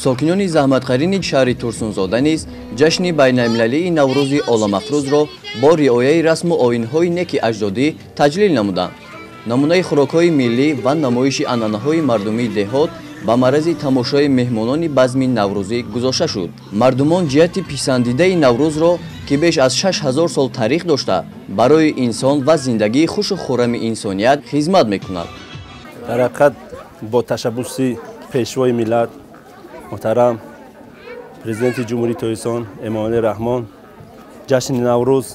Сокинони заҳматқарини шаҳри Турсунзода низ ҷашни байналмилалии Наврӯзи оламафрӯзро бо риояи расму оинҳои неки аҷдодӣ таҷлил намуданд. Намунаи хӯрокҳои миллӣ ва намоиши анъанаҳои мардумии деҳот ба маррази тамошои меҳмонони базми наврӯзӣ гузошта шуд. Мардумон ҷиҳати писандидаи Наврӯзро, ки беш аз 6000 сол таърих дошта, барои инсон ва зиндагии хушу хуррами инсоният хизмат мекунад. Дар ҳақиқат, бо ташаббуси Пешвои миллат, муҳтарам Президенти Ҷумҳурии Тоҷикистон Эмомалӣ Раҳмон, ҷашни Наврӯз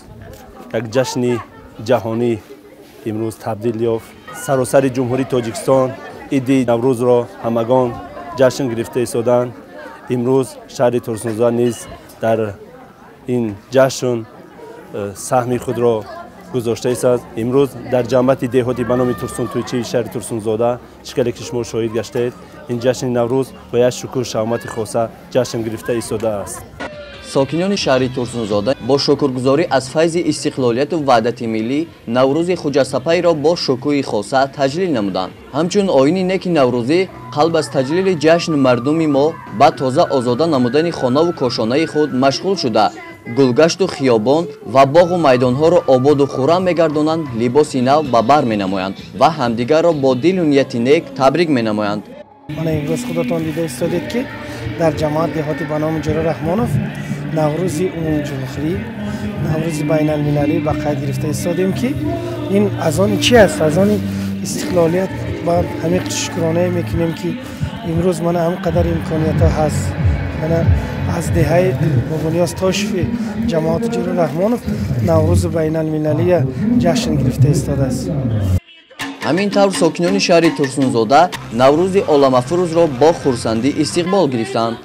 як ҷашни ҷаҳонӣ имрӯз табдил ёфт. Саросари Ҷумҳурии Тоҷикистон иди Наврӯзро ҳамагон ҷашн гирифта истоданд. Имрӯз шаҳри Турсунзода низ дар ин ҷашн саҳми худро гузошта истодааст. Имрӯз дар ҷамъияти деҳоти ба номи Турсунтӯйчии шаҳри Турсунзода, чӣ хеле ки шумо шоҳид гаштаед, ин ҷашни Наврӯз бо як шукӯҳ шаҳомати хоса ҷашн гирифта истодааст. Сокинони шаҳри Турсунзода бо шукргузорӣ аз файзи истиқлолияту ваҳдати миллӣ Наврӯзи хуҷастапайро бо шукӯҳи хоса таҷлил намуданд. Ҳамчун оини неки наврӯзӣ, қалб аз таҷлили ҷашн мардуми мо ба тоза озода намудани хонаву кошонаи худ машғул шуда, гулгашту хиёбон ва боғу майдонҳоро ободу хуррам мегардонанд, либоси нав ба бар менамоянд ва ҳамдигарро бо дилу нияти нек табрик менамоянд. Мана, имрӯз худатон дида истодед, ки дар ҷамоат деҳоти ба номи Ҷӯра Раҳмонов Наврӯзи умумиҷумҳурӣ, Наврӯзи байналмилалӣ ба қайд гирифта истодем, ки ин аз они чи аст? Аз они истиқлолият. Ба ҳамин шукронае мекунем, ки имрӯз мана ҳам қадар имкониятҳо ҳаст. Мана, аз деҳаи Бобониёз Тошеви ҷамоати Ҷӯра Раҳмонов Наврӯзи байналмилалия ҷашн гирифта истодааст. Ҳамин тавр, сокинони шаҳри Турсунзода Наврӯзи оламафрӯзро бо хурсандӣ истиқбол гирифтанд.